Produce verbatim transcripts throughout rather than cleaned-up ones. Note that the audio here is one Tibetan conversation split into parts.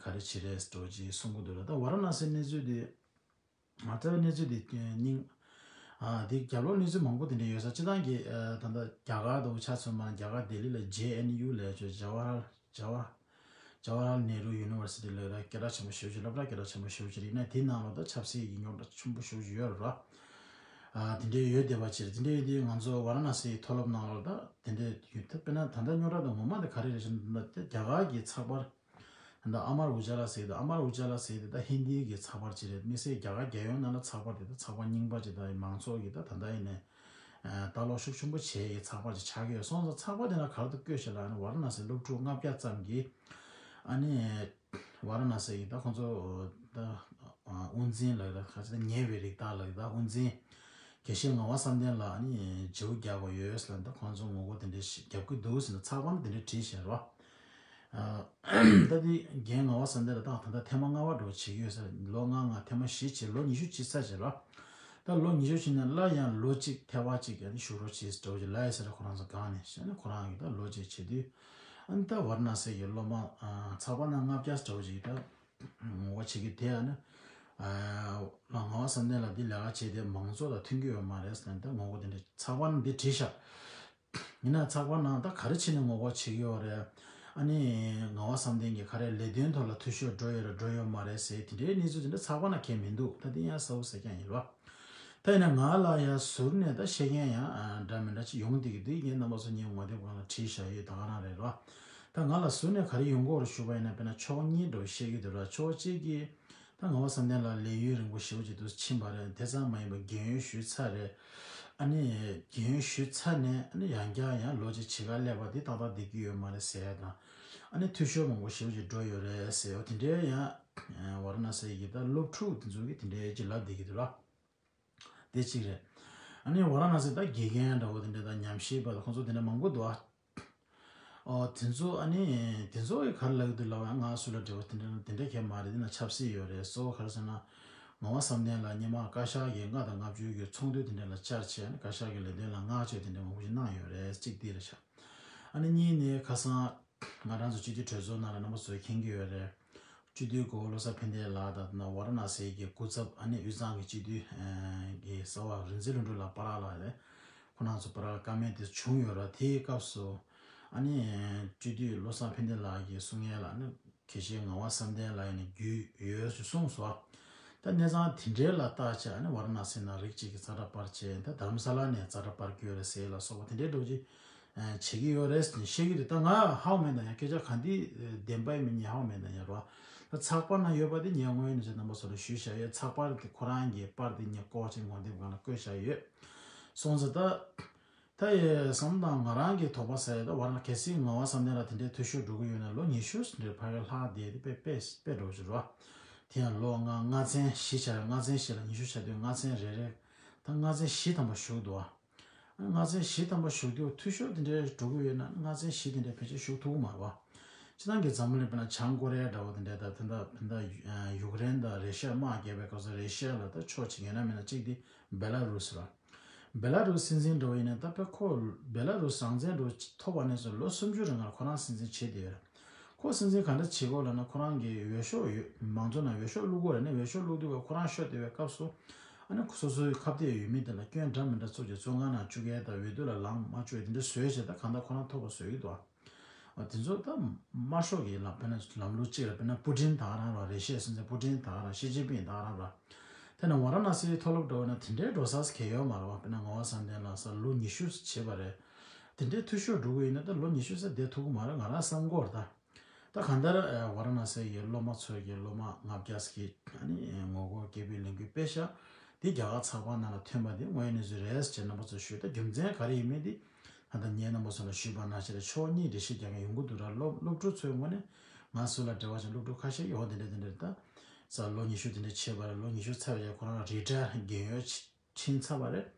ག་རེ་བྱེད་རེད་འགྲོ་ཅེས་གསུང་གི་འདུག་ལ། ད་ཝ་ར་ཎ་སིའི་གནས་ཚུལ་དེ་ང་ལྟ་བའི་གནས་ཚུལ་དེ་སྙིང་ཨ་དེ་རྒྱབ་ལོགས་གནས་ཚུལ་མང་པོ་དེ་འདྲ་ཡོད་ས། སྤྱི་བཏང་གི་ཨ་ད་ལྟ་རྒྱ་གར་དང་ཆ་མཚོན་པ་ན་རྒྱ་གར་ལྡི་ལི་ལ་ཇེ་ཨེན་ཡུ་ལབ་ཅེས་ཇ་ཝ་ཧར་ཇ་ཝ་ཇ་ཝ་ཧར་ལལ་ནེ་རུ་ཡུ་ནི་ཝར་སི་ཊི་ལབ་ད་སྐད་གྲགས་ཆེན་པོ་ཞེ་པོ་ཅིག་སློབ་གྲྭ་སྐད་གྲགས་ཆེན་པོ་ཞེ་པོ་ཅིག་རེད། ཡིན་ན་དེའི་ནང་ལ་ད་ཆབ་སྲིད་ཀྱི་རྙོག་དྲ་ཆེན་པོ་ཞེ་པོ་ཅིག་ཡོད་རེད་བ། ཨ་དེ་འདྲའི་ཡོད་བསྡད་པ་ཅིག་རེད། དེ་འདྲའི་དེ་ང་ཚོ་ཝ་ར་ཎ་སིའི་མཐོ་སློབ་ནང་ལ་ད་དེ་འདྲའི་ཡོད་ད། དཔེར་ན་ད་ལྟ་རྙོག་དྲ་དང་ངོ་མ་དེ་ག་རེ་རེད་ཟེར་ན། ད་རྒྱ་གར་གྱི་ཚགས་པར་ད་ལྟ་ཨ་མར་ཨུ་ཇ་ལ་ཟེར་གྱི་འདུག་ཨ་མར་ཨུ་ཇ་ལ་ཟེར་གྱི་འདུག་ད་ཧིན་དིའི་གི་ཚགས་པར་ཅིག་རེད། དམིགས་བསལ་རྒྱ་གར་རྒྱལ་ཡོངས་ནང་ལ་ཚགས་པར་དེ་ད་ཚགས་པར་རྙིང་པ་ཅིག་ད་མང་ཚོགས་ཀྱི་ད་ད་ལྟ་ཡིན་ནའི་ལྟ་ཀློག་ཤུགས་ཆེན་པོ་བྱེད་ཡས་ཚགས་པར་ཅིག་ཆགས་ཀྱི་ཡོད། སོང་ཙང་ཚགས་པར་དེ་ན་ག་རེ་འདུག་བཀོད་ཤག་ལབ་ན། ཝ་ར་ཎ་སིའི་སློབ་ཕྲུག་ལྔ་བརྒྱ་ཙམ་གྱིས་ཨ་ནི་ཝ་ར་ཎ་སི་ཡི་ད་ཁོང་ཚོ་ད་དབུ་འཛིན་ལབ་ད་ག་ཅིག་ད་ཉེ་བའི་རིགས་དག་ལབ་ད་དབུ་འཛིན་དགེ་བཤེས་ངག་དབང་བསམ་གཏན་ལགས་ནི་བརྗེ་པོ་རྒྱག་དགོས་ཡོད་ཟེར་ལབ་ད་ཁོང་ཚོ་ངོ་རྒོལ་དེ་འདྲ་ཞིག་རྒྱབ་ཀྱི་འདུག་ཟེར་ན། ཚགས་པར་ནི་དེ་འདྲ་བྲིས་བཞག་རོ། ད་དེ་རྒན་ངག་དབང་བསམ་གཏན་ལགས་ད་ད་ལྟ་ཐེངས་མ་ལྔ་པ་འགྲོ་བྱེད་ཀྱི་ཡོད་ཟེར། ལོ་ལྔ་ལྔ་ཐེངས་མ་བཞི་བྱས་ལོ་ཉི་ཤུ་ཅིག་ཚར་བྱས་རོ། ད་ལོ་ཉི་ཤུ་ཕྱིན་ནས་སླར་ཡང་ལོ་གཅིག་ཐེ་བ་གཅིག་ཡང་ནི་བཞུགས་རོགས་བྱེད་ཟེར་འདྲ་བོ་ཅིག་ལབ་ཡོད་ཟེར། ཁོ་རང་ཚོ་སྒང་ནས་བྱས་ནས་ཁོ་རང་གིས་ད་ལོ་གཅིག་བྱེད་དུས་ཨ་ནི་ད་ཝ་ར་ཎ་སི་གི་སློབ་མ་ཚགས་པར་ནང་ལྔ་བརྒྱ་འདྲ་བོ་ཅིག་ད་ངོ་རྒོལ་བྱེད་ཀྱི་དེ་ཨ་ནི་ལ་ངག་དབང་བསམ་གཏན་ལགས་འདི་ལས་ཀ་བྱེད་དེ་མང་ཚོགས་དང་མཐུན་གྱི་ཡོད་མ་རེད་ཟེར་ནས་ད་ངོ་རྒོལ་དེ་འདྲ་ཚགས་པར་ནང་འདི་བྲིས་ཤག་ཡིན་ན་ཚགས་པར་ནང་ད་ག་རེ་བྱས་ནས་ངོ་རྒོལ་བྱེད་ཀྱི་ཡོད་རེད། ཨ་ནི་ངག་དབང་བསམ་གཏན་གྱིས་ག་རེ་ལས་དོན་ཐོག་ལ་འཐུས་ཤོར་འགྲོ་ཡོད་རེད་འགྲོ་ཡོད་མ་རེད་ཟེར་དེ་འདྲའི་གནས་ཚུལ་དེ་འདྲ་ཚགས་པར་ནང་གང་ཡང་མི་འདུག་ད་དེ་ཡང་གསལ་པོ་གསལ་རྐྱང་ཡིན་རོ། ད་ཡིན་ན་ང་ལ་ཡང་ཟུར་ནས་ད་བཤད་མཁན་ཡང་འདྲ་མི་འདྲ་ཅིག་ཡོང་བསྡད་ཀྱི་འདུག་ངས་རྣམ་པ་ཚོ་ངའི་ངོ་དེབ་སྒང་ལ་བྲིས་བཞག་ཡོད། ད་ག་རང་རེད་རོ། ད་ང་ལ་ཟུར་ནས་ག་རེ་ཡོང་གི་ཡོད་རེད་ཞུས་པ་ཡིན་ན། དཔེར་ན་ཕྱོགས་གཉིས་འདྲ་བོ་བཤད་ཀྱི་འདུག་ར། ཕྱོགས་གཅིག་གིས་ད་ངག་དབང་བསམ་གཏན་ལགས་ལས་ཡུན་རིང་པོ་ཞེ་པོ་ཅིག་ཏུ་ཕྱིན་པ་རེད། དེ་ཙམ་མ་ཡིན་པར་རྒན་ཡོལ་ཞུས་ཚར་རེད། ཨ་ནི་རྒན་ཡོལ་ཞུས་ཚར་ནས་ཨ་ནི་ཡང་བསྐྱར་ཡང་ལོ་གཅིག་བྱེད་གར་སླེབས་པ་འདི་ཏག་ཏག་བསྡད་ཀྱི་ཡོད་མ་རེད་ཟེར་ཡ་དང་། ཨ་ནི་འཐུས་ཤོར་མང་པོ་ཞེ་པོ་ཅིག་འགྲོ་ཡོད་རེད་ཟེར་ཡ་དེ་འདྲའི་ཡང་ཝ་ར་ཎ་སི་གི་ད་སློབ་ཕྲུག་དེ་ཚོ་གིས་དེ་འདྲའི་ཅིག་ལབ་བསྡད་ཀྱི་འདུག་ར། དེ་གཅིག་རེད། ཨ་ནི་ཝ་ར་ཎ་སི་ད་དགེ་རྒན་འདྲ་བོ་དེ་འདྲ་དང་ཉམས་ཞིབ་པ་དང་ཁོང་ཚོ་དེ་འདྲ་མང་པོ་འདུག་ཨ། ཨོ་དེ་ཚོ་ཨ་ནི་དེ་ཚོ་གིས་ག་རེ་ལབ་ཀྱི་འདུག་ལབ་ཡ། ང་སུ་ལ་འབྲེལ་བ་དེ་འདྲ་དེ་འདྲ་གང་ཡང་མ་རེད། དེ་ན་ཆབ་སྲིད་ཡོད་རེད། གཙོ་བོ་ག་རེ་ཟེར་ན་ངག་དབང་བསམ་གཏན་ལགས་སྔོན་མ་བཀའ་ཤག་གི་ལྔ་དང་ལྔ་བཅུ་གི་ཚོགས་འདུ་དེ་འདྲ་ལ་བཅར་བྱས་ཨ་ནི་བཀའ་ཤག་གི་ལས་དོན་ལ་མངགས་བཅོལ་དེ་འདྲ་མང་པོ་ཞིག་གནང་ཡོད་རེད། གཅིག་དེ་རེད་ཤག་ཨ་ནི་གཉིས་ནི་ཁ་སང་ང་རང་ཚོ་སྤྱི་འཐུས་གྲོས་ཚོགས་ནང་ལ་རྣམ་པ་ཚོས་མཁྱེན་གྱི་ཡོད་རེད། སྤྱི་འཐུས་གོ་བོ་བློ་བཟང་ཕན་བདེ་ལགས་དང་ད་ནང་ཝ་ར་ཎ་སི་གི་སྐུ་ཚབ་ཨ་ནི་དབུས་གཙང་གི་སྤྱི་འཐུས་ཨ་གི་གསར་པ་རིག་འཛིན་ལྷུན་གྲུབ་ལགས་བར་ལ་རེད། ཁོང་རྣམ་ཚོ་བར་ལ་བཀའ་མོལ་དེ་བྱུང་ཡོད་ར། དེའི་སྐབས་སུ་ཨ་ནི་སྤྱི་འཐུས་བློ་བཟང་ཕན་བདེ་ལགས་ཀྱིས་གསུང་ཡས་ལ་ཨ་ནི་དགེ་བཤེས་ངག་དབང་བསམ་གཏན་ལགས་ཡིན་ན་རྒྱུས་ཡོད་ཞེས་གསུངས་སོ། ད་གནས་སྟངས་དེ་འདྲའི་ལ་བརྟག་བྱས་ཨ་ནི་ཝ་ར་ཎ་སི་ནང་རིགས་གཅིག་གིས་ཛ་དྲག་པར་བྱས། ད་རྡ་རམ་ས་ལ་ནས་ཛ་དྲག་པར་བསྐྱོད་རེད་ཟེར་ལ་སོགས་པ་དེ་འདྲའི་འདྲ་བོ་ཅིག་བྱེད་ཀྱི་ཡོད་རེད་ཟེར་ནས་བཤད་ཀྱི་རེད། ད་ང་ཧ་གོ་མེད་ན་ཡང་སྐད་ཆ་ག་འདི་བདེན་པ་ཡིན་མིན་ངས་ཧ་གོ་མེད་ན་ཡང་རོ། ད་ཚགས་པར་ནང་ཡོད་པ་དེ་ངས་སྔོན་ནས་ཅིག་རྣམ་པ་ཚོ་ལ་ཞུས་བཞག་ཡོད། ཚགས་པར་དེ་ཁོ་རང་གི་པར་དེ་ངས་ཀོ་བ་ཅིག་ངོ་དེབ་སྒང་ལ་བཀོད་བཞག་ཡོད། སོང་ཙང་ད་ད་ཡེ་བསམ་དང་ང་རང་གི་དོགས་པ་ཟེར་ཡ་ད་ཝ་ར་ཎ་གལ་སྲིད་ངག་དབང་བསམ་གཏན་ལགས་དེ་འདྲའི་འཐུས་ཤོར་འགྲོ་གི་ཡོད་ན་ལོ་ཉི་ཤུ་འདྲའི་ཕ་གི་ལྷག་བསྡད་དེ་དཔེ་དཔེ་དཔེ་འགྲོ་གི་རེད་བ། དེ་ཡང་ལོ་ལྔ་ལྔ་ཚན་བཞི་ཆ་ལྔ་ཚན་བཞི་ལ་ཉི་ཤུ་ཆ་དུས་ལྔ་ཚན་རེ་རེ་ད་ལྔ་ཚན་བཞི་ཐམ་པ་བཞུགས་འདུག་བ། ལྔ་ཚན་བཞི་ཐམ་པ་བཞུགས་དུས་འཐུས་ཤོར་དེ་འདྲའི་འགྲོ་གི་ཡོད་ན་ལྔ་ཚན་བཞི་དེ་འདྲའི་ཕལ་ཆེར་བཞུགས་ཐུབ་ཀྱི་མ་རེད་བ། སྤྱིར་བཏང་གི་འཛམ་བུ་གླིང་དཔེར་ན་བྱང་ཀོ་རི་ཡ་འདྲ་བོ་དེ་འདྲའི་ད་ད་ད་ཡུ་ཀེ་རེན་དང་རེ་ཤི་ཡ་དམག་རྒྱག་པའི་སྐབས་སུ་རེ་ཤི་ཡ་ལ་ད་ཕྱོགས་གཅིག་ཡིན་ན་མིན་ན་གཅིག་དེ་བེ་ལ་རུ་སི་ར། བེ་ལ་རུ་སི་སྲིད་འཛིན་འདྲ་བོ་ཡིན་ན་ད་དཔེ་ཁོ་བེ་ལ་རུ་སི་རང་བཙན་འདྲ་བོ་ཐོབ་པ་ནས་བཟུང་ལོ་སུམ་ཅུ་རིང་ལ་ཁོ་རང་སྲིད་འཛིན་བྱས་བསྡད་ཡོད་རེད། ཁོ་སྲིད་འཛིན་ག་འདྲ་བྱེད་དགོས་ལབ་ན་ཁོ་རང་གི་འོས་ཤོག་ཡོད། མང་གཙོ་ནང་འོས་ཤོག་བླུག་དགོས་རེད་ནས་འོས་ཤོག་བླུག་དུས་ཁོ་རང་ཤོར་བསྡད་པའི་སྐབས་སུ་ཨ་ནི་སོ་སོའི་ཁ་གཏད་ཡོད་མི་དེ་ལ་སྐྱོན་འདྲ་མི་འདྲ་བཙུགས་བྱས་བཙོན་ཁང་ནང་བཅུག་ཡས་དང་འོས་བསྡུ་ལ་ལངས་མ་བཅུག་ཡས་དེ་འདྲ་བཟོས་བྱས་ད་གང་ལྟར་ཁོ་རང་ཐོབ་པ་བཟོ་གི་འདུག་ཨ། དེ་ཚོ་ད་དམར་ཤོག་གི་ལམ་དཔེར་ན་ལམ་ལུགས་གཅིག་ལ་དཔེར་ན་པུ་ཏིན་ད་ག་རང་ར། རེ་ཤི་ཡའི་སྲིད་འཛིན་པུ་ཏིན་ད་ག་རང་། ཞི་ཅིན་ཕིང་ད་ག་རང་ར། དེ་ནས་ཝ་ར་ཎ་སིའི་མཐོ་སློབ་འགྲོ་བ་ན་དེ་འདྲའི་འགྲོ་ས་གལ་ཡོད་མ་རེད་བ། དཔེར་ན་ངག་དབང་བསམ་གཏན་ལགས་ས་ལོ་ཉི་ཤུ་བྱས་པ་རེད། དེ་འདྲའི་འཐུས་ཤོར་འགྲོ་གི་ཡིན་ན་ད་ལོ་ཉི་ཤུ་ས་བསྡད་ཐུབ་ཀྱི་མ་རེད་ང་རང་བསམ་གྱི་ཡོད་རེད་ད། ད་གང་ལྟར་ཝ་ར་ཎ་སི་ཡི་སློབ་མ་ཚོས་ཀྱི་སློབ་མ་ལྔ་བརྒྱ་ཞིག་གིས་ཨ་ནི་ངོ་རྒོལ་སྐད་འབོད་ལས་འགུལ་སྤེལ་ཤག་དེ་རྒྱ་གར་ཚགས་པར་ནང་ལ་ཐོན་པ་དེ་དངོས་ཡོད་གནས་ཚུལ་རེད་ཅེས་རྣམ་པ་ཚོར་ཞུས། ད་རྒྱུ་མཚན་ག་རེ་ཡིན་མིན་དེ་ད་ལྟ་ངས་རྣམ་པ་ཚོ་ལ་ཞུས་པ་ནང་བཞིན་རེད། ཕྱོགས་གཉིས་འགྲེལ་བཤད་རྒྱག་མཁན་ཡོང་གི་འདུག་ར། སློབ་སློབ་ཕྲུག་ཚོའི་ངོས་ནས་ང་སུ་ལ་འབྲེལ་བ་བྱས། སློབ་ཕྲུག་ཁ་ཤས་ཀྱིས་འོ་དེ་འདྲ་དེ་འདྲ་རེད་ད། ས་ལོ་ཉི་ཤུ་དེ་འདྲ་བྱས་པ་རེད། ལོ་ཉི་ཤུ་ཚར་བའི་རྗེས་ཁོ་རང་རི་ཊ་ཡར་རྒན་ཡོལ་ཕྱིན་ཚར་བ་རེད།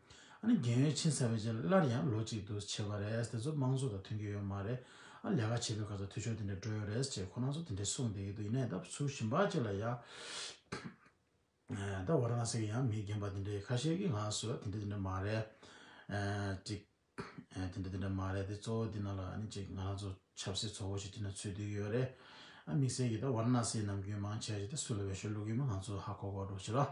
ཨ་ནི་རྒན་ཡོལ་ཕྱིན་ཚར་བའི་རྗེས་སླར་ཡང་ལོ་གཅིག་ཏུ་བྱས་པ་རེད། དེ་ཚོ་དམངས་གཙོ་དང་མཐུན་གྱི་ཡོད་མ་རེད། ཨ་ལས་ཀ་བྱེད་པའི་སྐབས་སུ་འཐུས་ཤོར་དེ་འདྲ་འགྲོ་ཡོད་རེད་ཅེས་ཁོ་རང་ཚོ་དེ་འདྲ་གསུངས་བསྡད་ཀྱི་འདུག་ཡིན་ནའི་ད་ཚུར་ཞིབ་འབར་ཅིག་ལ་ཡ། ད་ཝ་ར་ཎ་སི་གི་ཡང་མི་རྒན་པ་དེ་འདྲའི་ཁ་ཤས་ཀྱིས་ང་ཚོ་དེ་འདྲ་དེ་འདྲ་མ་རེད། ཨ་ཅིག་ཨ་དེ་འདྲ་དེ་འདྲ་མ་རེད། དེ་གཙོ་བོ་འདི་ནང་ལ་ཨ་ནི་ཅིག་ང་རང་ཚོ་ཆབ་སྲིད་ཚོགས་པ་ཞིག་དེ་ནང་ཚུད་བསྡད་ཡོད་རེད། ཨ་དམིགས་བསལ་གྱི་ད་ཝཱ་ར་ཎ་སིའི་ནམ་རྒྱུན་མང་ཆེ་བ་ཞིག་ད་སུ་ལ་འོས་ཤོག་བླུགས་ཡོད་མེད་ང་ཚོ་ཧ་གོ་གོ་འགྲོ་ཞིག་ལ།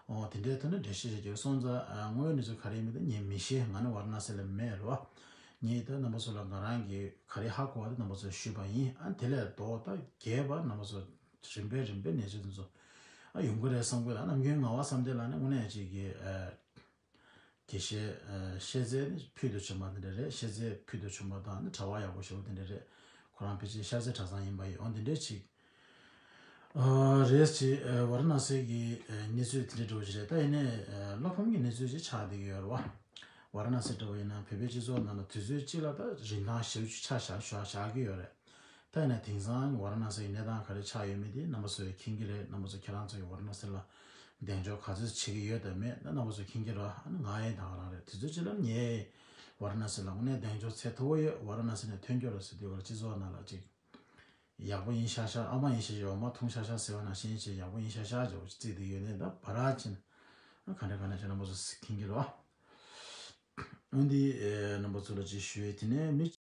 འོ་དེ་འདྲའི་ཐོག་ནས་འགྲེལ་བཤད་བྱེད་ཀྱི་སོང་ཙང་ཨ་དངོས་ཡོད་གནས་ཚུལ་ག་རེ་ཡིན་མིན་ད་ངས་མི་ཤེས། ང་ནི་ཝཱ་ར་ཎ་སི་ལ་མེད་རེད་བ། ངས་ད་རྣམ་པ་ཚོ་ལ་ང་རང་གི་ག་རེ་ཧ་གོ་བ་ད་རྣམ་པ་ཚོར་ཞུས་པ་ཡིན། ཨ་དེ་ལས་ལྡོག་ད་རྒྱས་པ་རྣམ་པ་ཚོ་རིམ་པས་རིམ་པས་གནས་ཚུལ་དེ་ཚོ་ཨ་ཡོང་གི་རེད་བསམ་གི་ཡོད། ད་ནམ་རྒྱུན་ངག་དབང་བསམ་གཏན་ལགས་ནི་དངོས་གནས་ཅིག་གི་ཨ། དགེ་བཤེས་ཨ་ཤེས་ཚད་ནི་ཕུལ་དུ་བྱུང་བ་དེ་འདྲ་རེད། ཤེས་ཚད་ཕུལ་དུ་བྱུང་བ་དང་ནི་གྲྭ་པ་ཡག་པོ་ཞེ་པོ་དེ་འདྲ་རེད། ཁོ་རང་ཕལ་ཆེར་ཤར་རྩེ་གྲྭ་ཚང་ཡིན་པ་ཡིན། འོ་འདི་འདྲའི་ཅིག་ཨ་རེད། ཅིག་ཨ་ཝཱ་ར་ཎ་སི་གི་ཨ་གནས་ཚུལ་དེ་འདྲ་འདྲ་བོ་ཅིག་རེད། ད་ཡིན་ནའི་ཨ་བློ་ཕམ་གྱི་གནས་ཚུལ་ཅིག་ཆགས་བསྡད་ཀྱི་ཡོད་རེད་བ། ཝཱ་ར་ཎ་སི་འདྲ་བོ་ཡིན་ན་བོད་པའི་སྤྱི་ཚོགས་ནང་ལ་དུས་ཚོད་གཅིག་ལ་ད་རིན་ཐང་ཞེ་པོ་ཅིག་ཆགས་བཞག་བཞག་བཞག་གི་ཡོད་རེད། ད་ཡིན་ན་དེང་སང་ཝཱ་ར་ཎ་སིའི་གནས་སྟངས་ག་རེ་ཆགས་ཡོད་མེད་དེ་རྣམ་པ་ཚོས་མཁྱེན་གྱི་རེད། རྣམ་པ་ཚོ་ཁྱེད་རང་ཚོ་ཡི་ཝཱ་ར་ཎ་སི་ལ་གདེང་འཇོག་ག་ཚོད་བྱེད་ཀྱི་ཡོད་དམ་མེད་ད་རྣམ་པ་ཚོས་མཁྱེན་གྱི་རེད། ཨ་ནི་ང་ཡང་ད་ག་རང་རེད། དུས་ཚོད་གཅིག་ལ་ངས་ཝཱ་ར་ཎ་སི་ལ་དངོས་གནས་གདེང་འཇོག་ཚད་མཐོ་བོ་ཡོད། ཝཱ་ར་ཎ་སི་ནས་ཐོན་རྒྱུ་རེད་ཟེར་དུས་ཝཱ་ར་སྤྱི་ཚོགས་ནང་ལ་ཅིག་ཡག་པོ་ཡིན་ཤག་ཤག་ཨ་མ་ཡིན་ཤག་ཤག་འོ་མ་འཐུང་ཤག་ཤག་ཟེར་བ་ནང་བཞིན་ཅིག་ཡག་པོ་ཡིན་ཤག་ཤག་ཅིག་བརྩིས་བསྡད་ཡོད་ནས་ད་བར་ཅིག་ཨ་ག་འདྲ་ག་འདྲ་ཅིག་རྣམ་པ་ཚོས་མཁྱེན་གྱི་རེད། འོན་ཏེ་ཨེ་རྣམ་པ་ཚོ་ལ་ཅིག་ཞུ་ཡས། དེ་ནས་མི་